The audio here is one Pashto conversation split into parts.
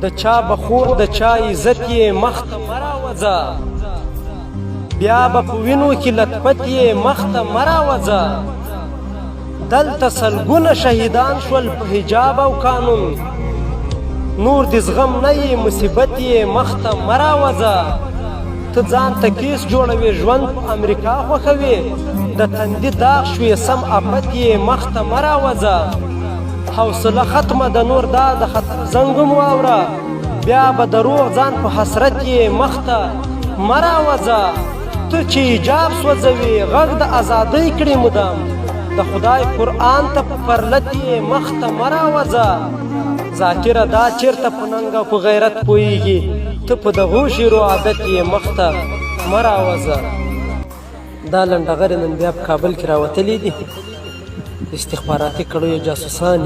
د چا به خور د چا عزت یې، مخ ته مه راوځه. بیا به په وینو کې لتپت یې، مخ ته مه راوځه. دلته سلګونه شهیدان شول په حجاب او قانون، نور دې زغم نه یې، مصیبت یې، مخ ته مه راوځه. ته ځان ته کیس جوړوې، ژوند په امریکا خوښوې، د تندي داغ شوې، سم اپت یې، مخ ته مه راوځه. حوصله ختمه ده نور دا د خطر زنګ هم واوره، بیا به دروغ ځان په حسرت یې، مخ ته مه راوځه. ته چې حجاب سوځوې، غږ د ازادۍ کړې مدام، د خدای قرآن ته په پرلت یې، مخ ته مه راوځه. ذاکره دا چېرته په ننګ او په غیرت پوهېږي، ته په دغو شعرو عادت یې، مخ ته مه راوځه. دا لنډغرې نن بیا په کابل کې راوتلې دي، استخباراتي کړیو جاسوسان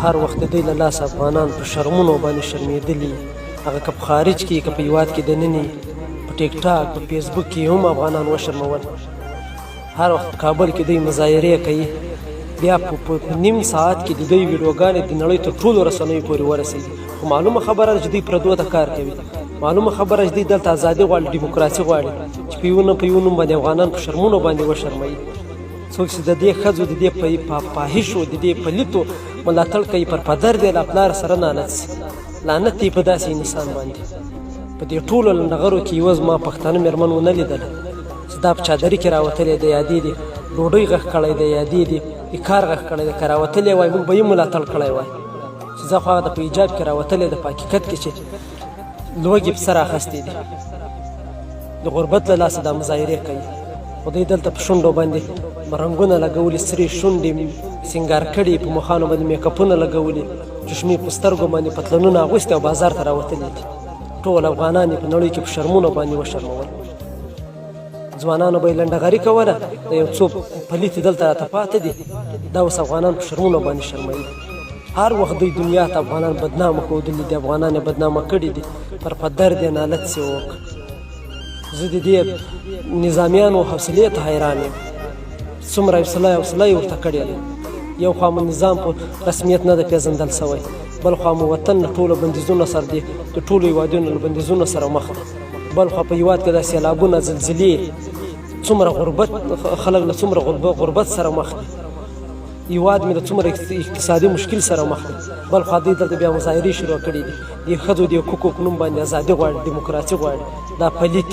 هر وخت د دوی له لاسه افغانان په شرمونو باندې شرمېدلي، هغه که په خارج کې که په هیواد کې دننه، په ټیک ټاک په فیسبوک کې هم افغانان وشرمول. هر وخت په کابل کې دوی مظاهرې کوي، بیا په نیم ساعت کې د دوی ویډیوګانې د نړۍ تر ټولو رسنیو پورې ورسېږي. خو معلومه خبره ده چې دوی پردو ته کار کوي، معلومه خبره چې دوی دلته ازادي غواړي، دیموکراسي غواړي، چې په یو نه په یو نوم باندې افغانان په شرمونو باندې وشرموي. څوک چې د دې ښځو د دې فاحشو د دې پلیتو ملاتړ کوي، پر پدر دی لا پلار سره نالت سي، لعنت دی په داسې انسان باندې. په دې ټولو لنډغرو کې یوه زما پښتانه مېرمن ونه لیدله چې دا په چادري کې راوتلې ده، یادې دي ډوډۍ غږ کړی دی، یادې دي د کار غږ کړی دی. که راوتلې وای موږ به یې ملاتړ کړی وای، چې زه خو هغه د په حجاب کې راوتلې ده، په حقیقت کې چې لوږې په سر اخیستې دي، د غربت له لاسه دا مظاهرې کوي. خو دوی دلته په شونډو باندې رنګونه لګولي، سرې شونډې سینګار کړي، په مخانو باندې میکپونه لګولي، چشمې په سترګو باندې، پتلونونه اغوستي او بازار ته راوتلي دي. ټول افغانان یې په نړۍ کې په شرمونو باندې وشرمول. ځوانانو به یې لنډغري کوله، د یو څو پلیتې دلته راته پاتې دي، دا اوس افغانان په شرمونو باندې شرموي. هر وخت دوی دنیا ته افغانان بدنامه ښودلي دي، افغانان یې بدنامه کړي دي، پر پدر دې نالت سي وکړ. زه د دې نظامیانو حوصلې ته حیران یم، څومره حوصله حوصله یې ورته کړې ده. یو خوا مو نظام په رسمیت نه ده پېژندل شوی، بل خوا مو وطن له ټولو بندیزونو سره دی، د ټولو هیوادونو له بندیزونو سره مخ دی، بل خوا په هیواد کې د سیلابونه، زلزلې، څومره غربت، خلک له څومره غربت سره مخ دي، هیواد مې له څومره اقتصادي مشکل سره مخ دی، بل خوا دوی دلته بیا مظاهرې شروع کړې دي، د ښځو د حقوقو په نوم باندې ازادي غواړي، دیموکراسي غواړي. دا پلیت